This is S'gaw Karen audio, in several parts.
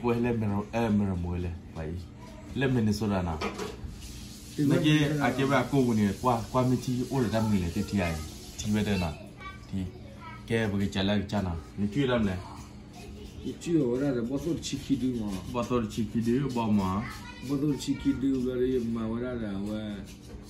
ပှၤလၢ Mar-, အဲ Maribor လဲၣ်, ပှၤအံၤ လၢ Minnesota နီၤ, နက့ အကဲဝဲအကိာ်ပူၤန့ၣ် ကွၢ် ကွၢ်မ့ၢ်ထံအိၣ်ဒီးတၢ်မံၤလဲၣ် တထံအံၤ ထံဝဲတနီၤ, ထံ, ကဲပကစၢ်လၢအကစၢ်နီၤ, နထံၣ်ဝဲဒၣ်မလဲၣ်, ယထံၣ်ဝဲဒၣ်ဒီး ဘီၣ်သိၣ်တဆံခံဒုမး, ဘီၣ်သိၣ်တဆံခံဒု ဘီမး, ဘီၣ်သိၣ်တဆံခံဒု ဘျီဒီးယမၤဝဲဒၣ်ဒီးအဝဲ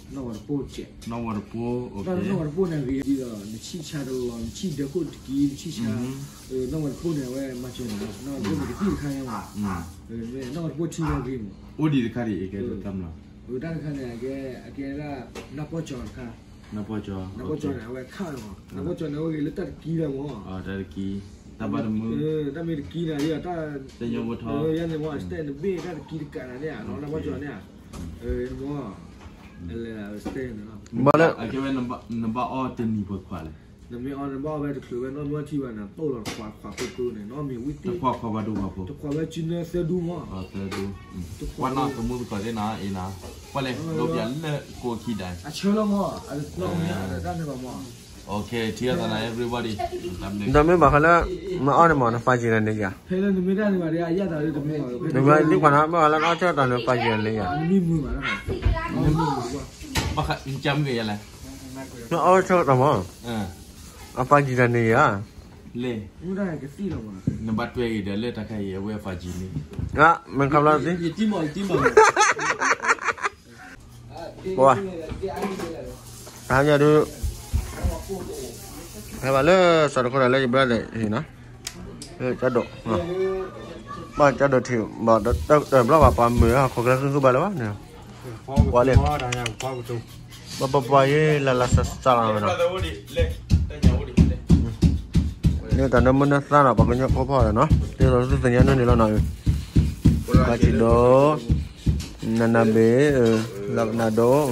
နီၢ်ဝဲတပိၢ်စဲး, နီၢ်ဝဲတပိၢ်, နီၢ်ဝဲတပိၢ်န့ၣ်ဂ့ၤဒ်ဒီး နဆံၣ်ဆါတလီၤ နဆံၣ်ဒၢခိၣ်တကံ နဆံၣ်ဆါ, နီၢ်ဝဲတပိၢ်န့ၣ် အဝဲမၤစၢၤနၤ, နီၢ်ဝဲတပိၢ်န့ၣ်ကသံၣ်တခါညါမး, နီၢ်ဝဲတပိၢ်ထံညါဂ့ၤမး, အိၣ်ဒံးတခါဒံး အကဲတၢ်မလီၤ, တၢ်တခါန့ၣ် အကဲ အကဲဒၣ် နၢ်ပီၢ်ကၠီတခါ, နၢ်ပီၢ်ကၠီ, နၢ်ပီၢ်ကၠီန့ၣ် အဝဲခးဝဲမး, နၢ်ပီၢ်ကၠီန့ၣ် အဝဲဂ့ၤလၢတၢ်တကံလၢမး, တၢ်တကံ, တၢ်ဘၣ်တမုာ်, တၢ်မ့ၢ်တကံနၤ ယတၢ်, တညီဖိထီ, ယန့ၣ်မး စတဲနဘ့ၣ်တၢ်တကံတကးနၤန့ၣ် နီၢ်ပီၢ်ကၠီန့ၣ်, မး ဘၣ်လၢ အကဲဝဲ နဘၣ်အီၣ်တနံၤပှဲၤခွးလဲၣ်, နမ့ၢ်အီၣ်နဘၣ်အီၣ်ဝဲတချုးဝဲနီၢ်မ့ၢ်ထံၣ်ဘၣ်န့ၣ် တိၢ်လီၤတခွးခွးကိၢ်ကိၢ်န့ၣ် နီၢ်မ့ၢ်ဝံသ့ၣ်, တခွးခွးဘၣ်ဒိခွးဖိ, တခွးဝဲစုနၢသၢဒူမး, သၢဒူ, ကွၢ်နီၢ်သမူသကိးသ့ၣ်နီၤ အံၤနီၤ, ကွၢ်လဲၣ် ဒိပျးလၢကိးခံဒၣ်, အဆၢလီၤမး, တၢ်န့ၣ်ဘၣ်မး, okay, ထံၣ်အသးနီၤ everybody, ဒီးမ့ၢ်ဘၣ်ဃးလၢ မ့ၢ်အီၣ်န့ၣ်မး န five G တန့ၢ်ယၤ, နမ့ၢ်ဒံးကွၢ်နီၤ မ့ၢ်အီၣ်လၢအီၣ်ဆၢကတီၢ်န့ၣ် five G တန့ၢ်ယၤ, ဘၣ်ဃး နကမ့ၢ်ယၤလဲၣ်, မ့ၢ်အီၣ်ဆၢကတီၢ်မး, အ five G တန့ၢ်ယၤ, လဲၣ်, နဘၣ်တွဲဂ့ၤဒီးလၢတၢ်ခါအံၤ အဝဲ five G န့ၣ်, မ့ၢ်ခါဘျီသ့ ပှၤ, တဟါညါဒုး, ဟဲဘၣ်လၢစီၤတခိၣ်ဒီးလၢယ brother အံၤနီၤ, ကၠီဒိၣ်, ဘၣ်ကၠီဒိၣ်ထံၣ်, ဘၣ်တဘျီဘၣ်ပှၤမုာ်ဟီၣ်ခိၣ်ချၢဃုဃုဘၣ်လၢၤဘၣ်န့ၣ်, ပှၤလဲၣ်, ဘၣ်ပှၤပှၤယဲလၢလၢစးစးလီၤနီၤ, န့ၣ်တၢ်နၢမုၢ်နၢသါနီၤ ပှၤကညီဖိဖီၣ်ဒီးနီၤ ဒ်သိးသုသ့ၣ်ညါန့ၣ်လီၤနီၤ, ဘၣ်ထံၣ်ဒိၣ်, နနဘ့ၣ်, လၢကနၣ်ဒိၣ်,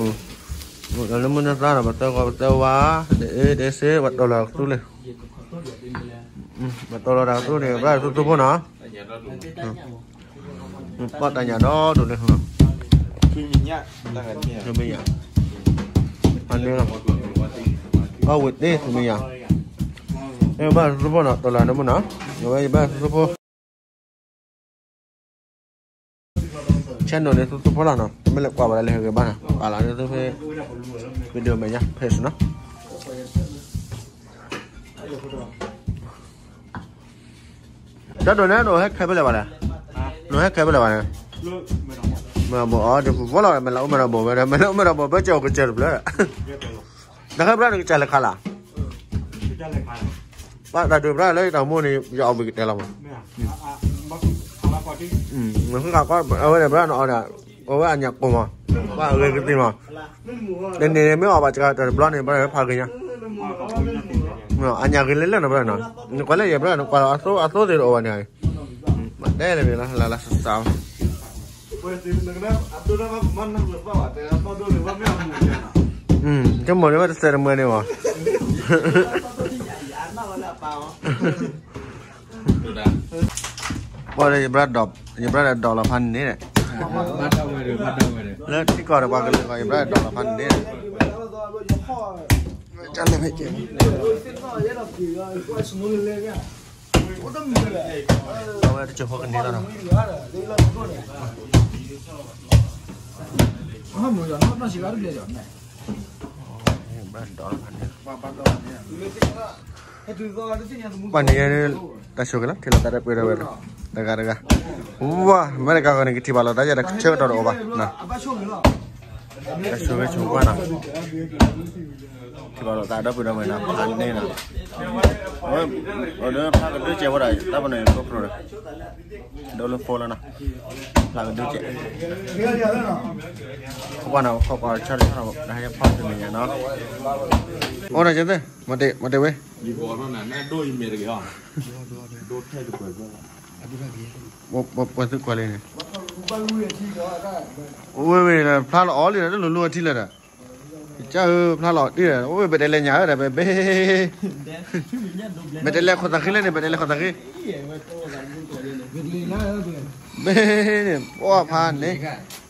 တၢ်နၢမုၢ်နၢသါနီၤ ပှၤသၢဂီၤပှၤသၢဝါ, တအ့ၣ်တအ့ၣ်စ့ ပှၤတီၤလီၤကသူလံ, ပှၤတီၤလီၤတၢ်ကသူန့ၣ် ဘၣ်သူသူဖိနီၤ, ပှၤတၢ်ညၣ်ဒီဒိၣ်လံ, သုမ့ၢ်ညၣ်, အန့ၣ်လီၤ, အဝဲသ့ၣ်သုမ့ၢ်ညၣ်, ဘၣ်သူသူဖိနီၤ တီၤလီၤနၢမုၢ်နီၤ, အဝဲယဘၣ်သူသူဖိ channel န့ၣ် သူသူဖိလီၤနီၤ, တမ့ၢ်လၢကွၢ်ဝဲဒၣ်လၢဟဲဂ့ၤဘၣ်နီၤ, ပာ်လီၤန့ၣ်သူဖဲ video မဲာ်ညါ page နီၤ, ကၠီဒိၣ်န့ၣ် နဟဲခဲဖဲလဲၣ်ဘၣ်လဲၣ်, နဟဲခဲဖဲလဲၣ်ဘၣ်န့ၣ်, မဲၢ်ဘိၣ်အီၤ တပူၤဖိလီၤ မဲၢ်လၢအိၣ်မဲၢ်ဒီးဘိၣ်ဝဲဒီး မဲၢ်လၢအိၣ်မဲၢ်ဒီးဘိၣ် ဘၣ်စဲးအိၣ်ကစၢၢ်တဖျၢၣ်, နဟဲဘျီနကစၢ်လဲၤခါလၢ် ဘၣ်တၢ်ဒုးဘျီလၢတၢ်မိၢ်န့ၣ် ယအီၣ်ဘှံးကတဲလီၤမး, မ့ၢ်ဃုခးကီး အဝဲန့ၣ်ဘျီနအီၣ်ဒီး အဝဲအညၣ်ကိၢ်မး, ဘၣ်အဂ့ၤကသံၣ်မး, တန့ၢ်မ့ၢ်အီၣ်ဘၣ်စှၤတဘျီန့ၣ် ဘၣ်ဖးဂ့ၤညါ, အညၣ်ဂ့ၤလၢလၢနဘျီနီၤ, နကွၢ်လၢယဘျီနကွၢ်အသိအသိသ့ၣ်တအိၣ်ဘၣ်န့ၣ်, မ့ၢ်တဲလဲၣ်န့ၣ်လီၤ လၢလၢစစၢ် ကမိၣ်န့ၣ်ဝဲတစဲးတမှဲၤန့ၣ်ဘၣ်, ပှၤဒီးယဘျါဒီး ယဘျါဒီးဒီးလီၤဖးန့ၣ်ဒီး, လၢထံကီၢ်ဒီးပှၤကလုာ်ကီၢ် ယဘျါဒီးဒီးလီၤဖးန့ၣ်ဒီး, ကလဲၣ်ဖဲကဲ, အဝဲတကၠိၤဖိကန့ၢ်လီၤနီၤ, ဘျါဒီးလီၤဖးန့ၣ်, ပှၤန့ၣ် တၢ်ဆိၣ်က့ၤလီၤ ထံၣ်လိာ်သးဒီပုၢ်ဒီဝဲၢ်လီၤ, တဂၤတဂၤ, ဝါ အမဲရကၤဂီၢ်န့ၣ် ကထံၣ်ဘၣ်လိာ်သးယၤဒီးဆၢကတီၢ်တအိၣ်ဘၣ်နီၤ, တၢ်ဆိၣ်ဂ့ၤဆိၣ်ဝါနီၤ, ထံၣ်ဘၣ်လိာ်သးဒီပုၢ်ဒီဝဲၢ်နီၤ ဖးန့ၣ်နီၤ, အဝဲ အဝဲဒီးဖျါကဒုစဲးဝဲဒၣ် တၢ်ပနီၣ် GoPro ဒီး ဒိလၢ phone လီၤနီၤ, ဖျါကဒုစဲး, ပှၤနီၤ ခီကွၢ်ဆၢတဆၢ နဟဲဖီၣ်တမံၤညါနီၤ, အိၣ်နီၤ ကသ့ၣ် မၤတ့ၢ် မၤတ့ၢ်ဝဲ, ပှၤသုကွၢ်လံန့ၣ်, ဝဲဝဲ ဖျါလီၤအီၤလံဒီး တလိၣ်လိၣ်အထံလၢာ်ဒီး, ကၢ်ဧၢ ဖျါလီၤအီၤတံၢ်ဒီး အိၣ်ဝဲ ဘဲးတဲးလဲညၣ်ဝဲဒီး ဘဲးဘဲး, ဘဲးတဲးလဲခိၣ်သးဃံလၢန့ၣ် ဘဲးတဲးလဲခိၣ်သးဃံ, ဘဲးန့ၣ် ပှၤဖးန့ၣ်,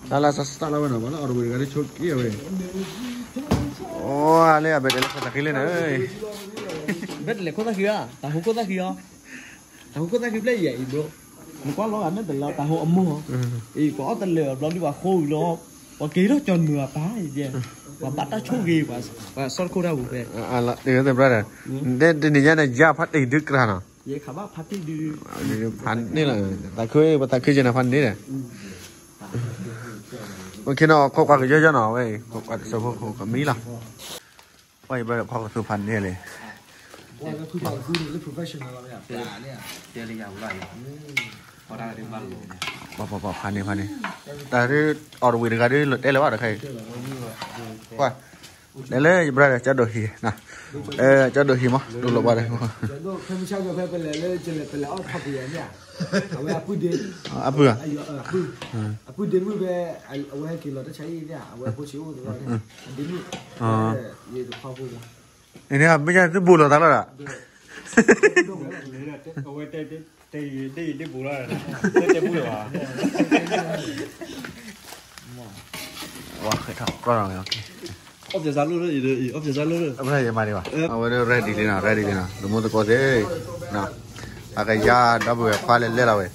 လၢလၢစးစးလီၤဝဲနီၤ ပှၤလၢအီၣ်တဝံၤတဂၤလၢဆိးက့ၤဝဲ, အိၣ်လၢအဘဲးတဲးလဲခိၣ်သးဃံလၢန့ၣ်, ဘဲးတဲးလဲခိၣ်သးဃံဧါ, တၢ်ဟူခိၣ်သးဃံဧါ, တၢ်ဟူခိၣ်သးဃံဖျဲၣ်အံၤအံၤ bro, နကွၢ်လီၤဂာ်မ့ၢ်တလၢတၢ်ဟိအမိၢ်, အံၤ ပှၤအီၣ်တလၢာ်အဘျီဒုး ပှၤဃိဂုာ်လီၤ, ပှၤက့ၤထီၣ်ကၠီနုာ်အပၢ်, ပှၤဘၣ်တၢ်ဆိၣ်ဂ့ၤ, ပှၤစီၣ်တခိၣ်တၢ်ပူၤဖဲ, တနံၤညါန့ၣ် ယၢ်ဖးတ့ၢ်ဒုးကြၢ်နီၤ, ယခးဘၣ်ဖးတ့ၢ်ဒုး, ဖးန့ၢ်လီၤ, သးခု, ပသးခုက့ၤန့ၣ်ဖးန့ၢ်ဒီး, အခဲနီၤ ခိးကွၢ်ကယီယီနီၤ, ဝဲ ခိးကွၢ်တစဲးဖိ ခိးကမံလီၤ, ပှၤယဘၣ်ဖီကသူဖးန့ၢ်လံ ပှၤပှၤပှၤဖးန့ၢ်ဖးန့ၢ်, တၢ်ဒ်အီၣ်တဝံၤတဂၤဒ် တဲလၢၤဘၣ်တခါအံၤ, ပှၤ, လဲၤလၢယ brother ကၠီဒိၣ်ဟံၣ်, ကၠီဒိၣ်ဟံၣ်မး ဒိၣ်လီၤဘၣ်ဒီး, အပုၢ်ဧါ, အဝဲဒ့မုၣ်, အပုၢ်ဒ့မုၣ်, အဝဲဟဲက့ၤလီၤတၢ်ဆါအံၤန့ၣ် အဝဲဖိဆံးအိၣ်သီန့ၣ်, အဒ့မုၣ်, မ့ၢ်ညါသုဘူးလိာ်သးလီၤဒီး ဝဲတဲဘူးလီၤ, ဝဲတဲဘူးလီၤ, အီၣ်ဖျဲၣ်စါလိၣ်လၢ, အီၣ်ဖျဲၣ်စါလိၣ်လၢ, အဝဲဒၣ်ယမၤဒံးဘၣ်, အဝဲဒၣ် ready လံနီၤ, ready လံနီၤ, သမူသကိးသ့ၣ်, အကယၤဒီပုၢ်ဝဲၢ်ခွါလဲၤလဲၤလီၤဝဲ,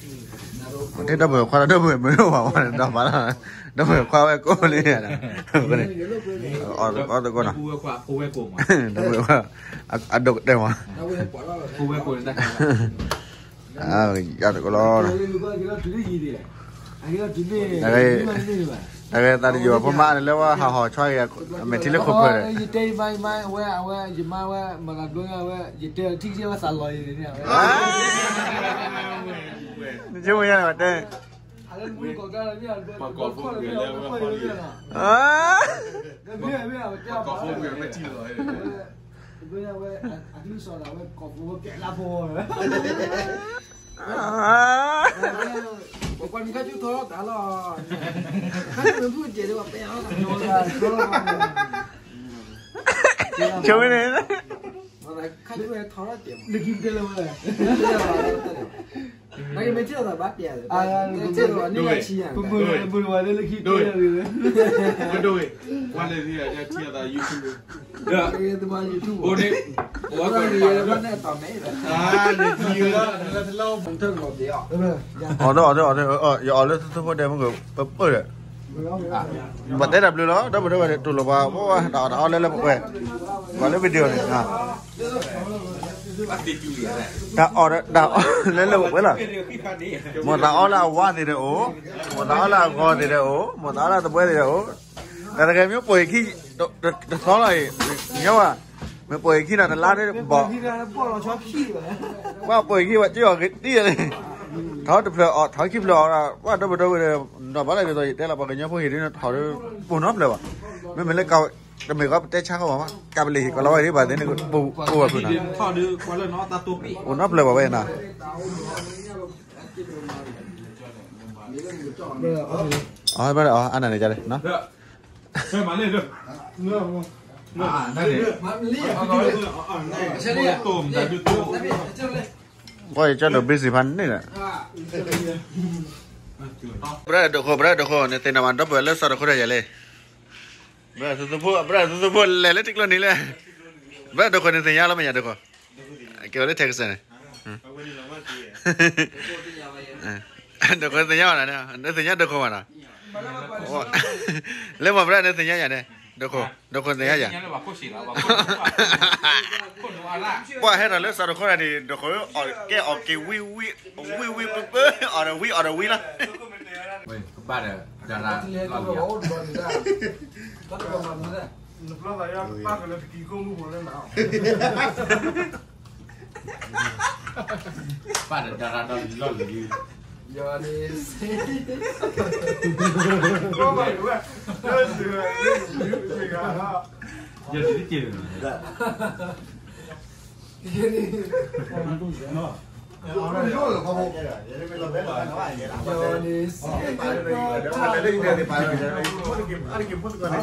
ထဲဒီပုၢ်ဝဲၢ်ခွါဒီး ဒီပုၢ်ဝဲၢ်မုၣ်ဘၣ်ဝဲဒီးဘၣ်လီၤ, ဒီပုၢ်ဝဲၢ်ခွါဝဲကိးလံန့ၣ်, အီၣ်သကိးနီၤ, ဒီပုၢ်ဝဲၢ်ခွါ, အဒိၣ်ကတၢၢ်မး, ယၤတကလီၤ, တဂဲသးတယိာ်ဖိမါန့ၣ်လၢဝဲဟးဟီၣ်ဆီဂ့ၤ, မဲာ်ထံလၢခိၣ်ဖၢၣ်ဒီး, ယတဲယမါယမါဝဲ, အဝဲယမါဝဲ, မၤသးဘျီညါဝဲ, ယတဲထံၣ်ကစ့ၢ်ဝဲသးလီၤယၤန့ၣ်, နကဝဲညါန့ၣ်တဲ ပကွၢ်မံၤခါဆူထီၣ်တၢ်လီၤ, ခါဆူမ့ၢ်ဖုၣ်ကဲးဒီးပှၤပဲာ်လီၤ, ဆိန့ၣ်, ခါဆူထီၣ်တဲ, လၢခံတဲလၢၤဝဲ, နကမ့ၢ်ထံၣ်လီၤသးဘၣ်ပျဲ, နကမ့ၢ်ထံၣ်လီၤန့ၣ်ဆံးယၤ, ပမုၢ်ဝဲလၢခံတဲလၢၤ, ဝဲဒိၣ်ဝဲ, ဝဲလၢထံၣ်လီၤသး YouTube, တမၤ YouTube, ဘိန့ၣ်, ဘိန့ၣ်, အီၣ်ဒီးအီၣ်ဒီးအီၣ်ဒီး, ယအီၣ်လၢသုသုဖိတဲမုၢ်ကပၢၢ်ဒီး, ဘၣ်တဲတၢ်ဘျုးလီၤ, ဒီပုၢ်ဒီဝဲၢ်န့ၣ် တူၢ်လိာ်ပှၤ, တၢ်အီၣ်တၢ်အီလၢလၢပှဲၤပှဲၤ, ပှၤလၢ video န့ၣ်, တၢ်အီၣ်တၢ်အီလၢလၢပှဲၤပှဲၤလီၤ, မိၢ်သးအီလၢအဝါသ့ၣ်ဒီးအိၣ်, မိၢ်သးအီလၢအဂီၤသ့ၣ်ဒီးအိၣ်, မိၢ်သးအီလၢသဘှဲသ့ၣ်ဒီးအိၣ်, တၢ်တဂၤမ့ၢ်ပိာ်ယခံ, တသီလီၤအံၤ, ညီဘၣ်, မ့ၢ်ပိာ်ယခံဒီးတလါဒ်ဘီၣ်, ပှၤပိာ်ယခံဘၣ်က့ၤအီၤကတံၢ်လံ, ထီၣ်တဖျၢၣ်အီၣ်, ထီၣ်ခံဖျၢၣ်အီၣ်, ပှၤဒီပုၢ်ဒီဝဲၢ်ဒီး, နီၢ်ဘၣ်လၢဒ်သိးယတဲလီၤ ပှၤကညီဖိဟံၣ်ဒ်န့ၣ် ထီၣ်ဒီး, ပူၤနီတဖျၢၣ်ဘၣ်, မ့မ့ၢ်လၢက, တမ့ၢ်ကီးပတဲဆါဃီဘၣ်မး, ကးပလ့ၤဟံၣ်ကီးလီၤဝဲဒ်ဘၣ်သ့ၣ်န့ၣ်, ပူၤဝဲဖုးနီၤ, ပူၤနီတဖျၢၣ်ဘၣ်ဝဲနီၤ, အီၣ်ဘၣ်ဒီးအီၣ် အါနၤန့ၣ်ကလဲၣ်နီၤ, ပှၤကၢ်ဒိၣ် busy ဖးန့ၣ်လီၤ, ပြၢ်ဒိၣ်ခိၣ် ပြၢ်ဒိၣ်ခိၣ် နသ့ၣ်နီၣ်မး ဒီပုၢ်ဝဲၢ်လၢစီၤတခိၣ်တၢ်ယဲၢ်လဲၣ်, ပြၢ်သုသုဖိ ပြၢ်သုသုဖိလဲၤလၢထံကျိနံၤလဲၣ်, ပြၢ်ဒိၣ်ခိၣ်နသ့ၣ်ညါလီၤမ့ၢ်ယၤဒိၣ်ခိၣ်, ကဲဝဲလၢထဲကစၢၢ်န့ၣ်, ဒိၣ်ခိၣ်သ့ၣ်ညါဘၣ်နၤ, နသ့ၣ်ညါဒိၣ်ခိၣ်ဘၣ်နီၤ, လၢမ့ၢ်ပြၢ်နသ့ၣ်ညါယၤန့ၣ်, ဒိၣ်ခိၣ် ဒိၣ်ခိၣ်သ့ၣ်ညါယၤ, ပှၤဟဲထီၣ်လၢစီၤတခိၣ်တၢ်န့ၣ် ဒိၣ်ခိၣ် အီၣ်ကဲအီၣ်က့ၤဝံၤဝံၤ, ဝံၤဝံၤပၢပၢ, အီၣ်ဒီးဝံၤ အီၣ်ဒီးဝံၤလီၤ, ဘၣ်ဒီး, တၢ်ရၣ်လီၤလံၤ, ဘၣ်ဒီးတၢ်ရၣ်လီၤလံၤလီၤလံၤ, ယတက့ၢ် လၢအီၣ်တဖျၢၣ်ဒီးအီၣ်, အီၣ်တဖျၢၣ်ဒီး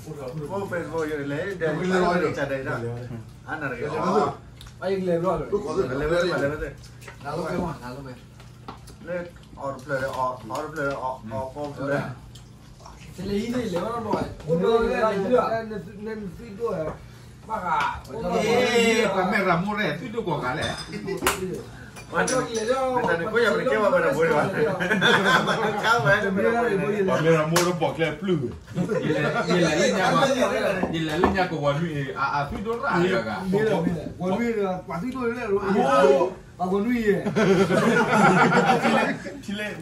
အီၣ်, အီၣ်ကိးဖျၢၣ်, နသံဒိၣ်, ပှၤမဲၢ်ရမိၢ်ရဲၣ် သံဒိၣ်ကိးဂၤလဲၣ်, ပှၤမ့ၢ်ဒီးမိၢ်ဒီးပိာ်ကျဲပျုၢ်ဝဲ, ယလဲၤလၢညါကဝီၤနွံအံၤ အသုဒိၣ်ရၣ်လၢဂၤ, ဝီၤနွံ, ပှၤသုဒိၣ်လၢ, ပှၤဂီၤနွံယဲၢ်, ထံလဲၣ်, ပှၤဂီၤနွံ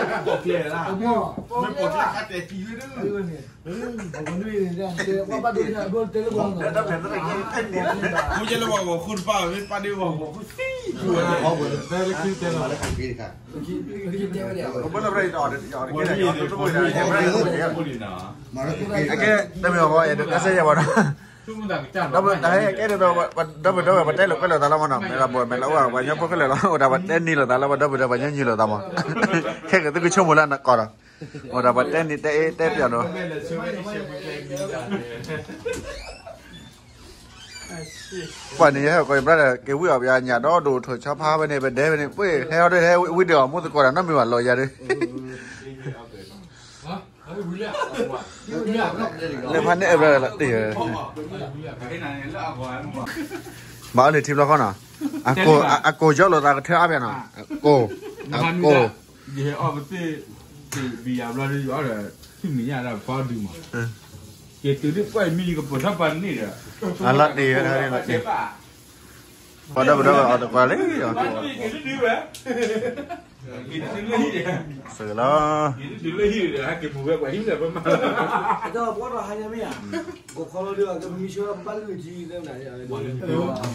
ပိာ်ကျဲလၢ, မ့ၢ်ပိာ်ကျဲခါတဲာ်ကံၤဝဲဒၣ် ပှၤဂီၤနွံ, ပှၤဘၣ်ဒိတၢ်ဒိတဲလၢပှၤ, မ့ၢ်လၢပှၤဂီၤဃုတပၣ် မ့ၢ်ပၣ်ဒ့ပှၤဂီၤဃုသံ, အကဲ တမ့ၢ်ဘၣ် အဲၣ်ဒိးကစၢ်ယဲၢ်ဘၣ်နီၤ, ဒီပုၢ်ဒီဝဲၢ် ပတဲလိာ်ကွဲလိာ်သးလီၤမနီၤ, မ့ၢ်လၢဘၣ်မဲာ်လၢအအိၣ် ပှၤကညီဖိခဲလၢာ်လီၤ, အိၣ်ဒီးပှၤတဲနံၤလိာ်သးလၢပှၤဒီပုၢ်ဒီဝဲၢ် ပှၤညါညူလိာ်သးမး, ခဲကသုကဆိကမိၣ်လၢနကိးဒီး, အိၣ်ဒီးပှၤတဲနံၤတဲအ့တဲပျီၣ်နီၤ ပှၤန့ၣ် ယဟဲကိးယ brother က့ၤဝံၣ်အီၣ်ပယီၤညၣ်ဒီဒိၣ် ထိၣ်ဆီဖါဖဲန့ၣ် ပဒဲဖဲန့ၣ် ပှ့ၤဟဲဟီဒ်ဟဲဝံၣ်ဒုးအီၣ်မူသကိးဒီး နီတမံၤဘၣ်လီၤယၤဒုး, လၢဖါန့ၣ် အဲၣ် brother လီၤတ့ၢ်, ဘၣ်အီၤန့ၣ်ထံဘျီဃီနီၤ, အကိၢ်ယီလိာ်သးကထၢအါဖဲနီၤ, အကိၢ်, အကိၢ်, ယဟဲအီၣ်ပသ့ၣ်, ဘံယၤဘျီဒီး ယအီၣ်ဒီး ဆူမဲာ်ညါဒီးဖီဒုးမး, က့ၤတုၤဒ်ပှၢ်မံယကပိာ်ထီၣ်ပှၤန့ၣ်ဒီး, အလီၤတ့ၢ်ဝဲဒၣ်လီၤတ့ၢ်,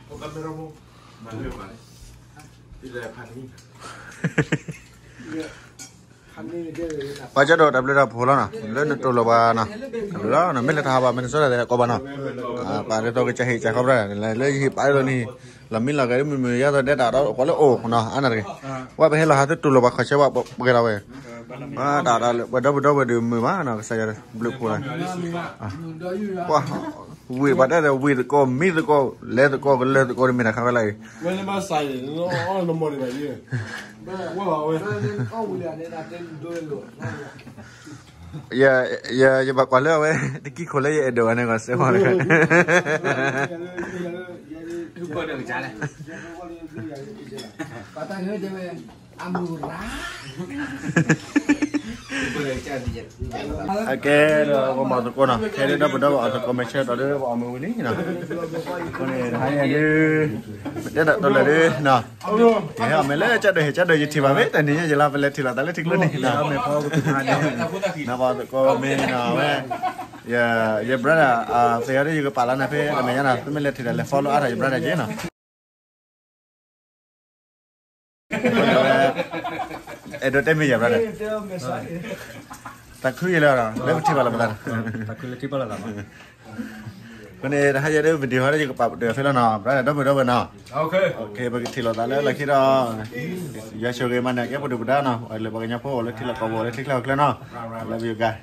ပှၤဒီပုၢ်ဒီဝဲၢ်အီၣ်သကိးလံ, စၢၤလီၤ, ပှၤကၠီဒိၣ်တၢ်ဘျုးတၢ်ဖှိၣ်လီၤနီၤ, လၢနတိၢ်လိာ်ပှၤနီၤ, တၢ်ဘျုးလီၤနီၤ, မ့ၢ်လၢတၢ်ဟးဘၣ် မ့ၢ်နစိတၢ်သဲးကိးဘၣ်နီၤ, ပာ်ဒ်သိးကစၢ်ဟ့ၣ်ကစၢ်ခီဖျိ လၢယဟ့ၣ်ပာ်ဒ်သိးန့ၣ်, လီၤမံလီၤဂဲၤဒ်မုၢ်မုၢ် ယဲသိးဒဲးတၢ်ဒီး ပှၤလၢအိၣ်နီၤ အါန့ၣ်တဂ့ၤ, ပှၤပဟဲလီၤဟးသုတိၢ်လိာ်ပှၤခီၣ်ဆၢပှၤပှဲၤလီၤဝဲ, တၢ်ဒီးပှၤဒီပုၢ်ဒီဝဲၢ်ဒုးမုာ်မးနီၤ ကစၢ်ယွၤဘျုးဖှိၣ်လီၤ, ပှၤ ဝံၢ်ပှၤတဲဒီးဝံၢ်သကိး မံသကိး လဲၤသကိး ကလၢၤသကိး တမ့ၢ်တၢ်ခါဝဲလၢအံၤ, ဝဲလၢမၤစၢၤန့ၣ် အီၣ်လၢမီၢ်ဒံးဘၣ်ယဲ, ဝဲလီၤဝဲ, ယဘၣ်ကွၢ်လၢအဝဲ တကံၢ်ခိၣ်လၢယအဲၣ်ဒိးအီၤန့ၣ် ကီးစဲးဖီၣ်န့ၣ်, အကဲဒီး ပမၤသကိးနီၤ ခဲဒၣ်ဒီးပမၤသကိး မဲာ်ဆၢတီဒီးပအီၣ်မ့ၤဝံၤလံနီၤ, အဃိန့ၣ် တဟါညါဒုး ပတဲဒၣ်တလၢာ်ဒုးနီၤ, ယဟဲအီၣ်မ့ၤလၢကၠၢ်ဒိၣ် ဟ့ၣ်ကၠၢ်ဒိၣ် ယထံၣ်ဘၣ်မ့ၢ်တနံၤညါ ယလါပလဲၤထံၣ်လိာ်သးလၢထံကျိန့ၣ်နီၤ, မ့ၢ်ဖီကဖါန့ၣ် နီၤ ပှၤသကိးမ့ၢ်နီၤ ဝဲ ယ brother သ့ၣ်အီၤဒ်ယကပာ်လီၤနၤဖဲတမဲာ်ညါနီၤ သုမ့ၢ်လဲၤထံၣ်ဒီးလဲၤ follow အါထီၣ်ယ brother က့နီၤ အဲၣ်ဒိးတဲမ့ၢ်ယၤ brother, တၢ်ခုယလၢ လၢပထံၣ်ဘၣ်လီၤပသး, အဃိန့ၣ် တဟါယဲဒၣ် video ဟီဒ်ယကပာ်ပတုာ်ဖဲလီၤနီၤ brother ဒီပုၢ်ဒီဝဲၢ်နီၤ, ပကထံၣ်လိာ်သးလၢလီၢ်ခံဒီး ယွၤဆိၣ်ဂ့ၤမၤနၢၤကဲပဒုၣ်ပဒါနီၤ, လၢပှၤကညီဖိအိၣ်လၢထံလီၢ်ကီၢ်ပူၤ လၢထံချၢကီၢ်ချၢနီၤ, love you guys.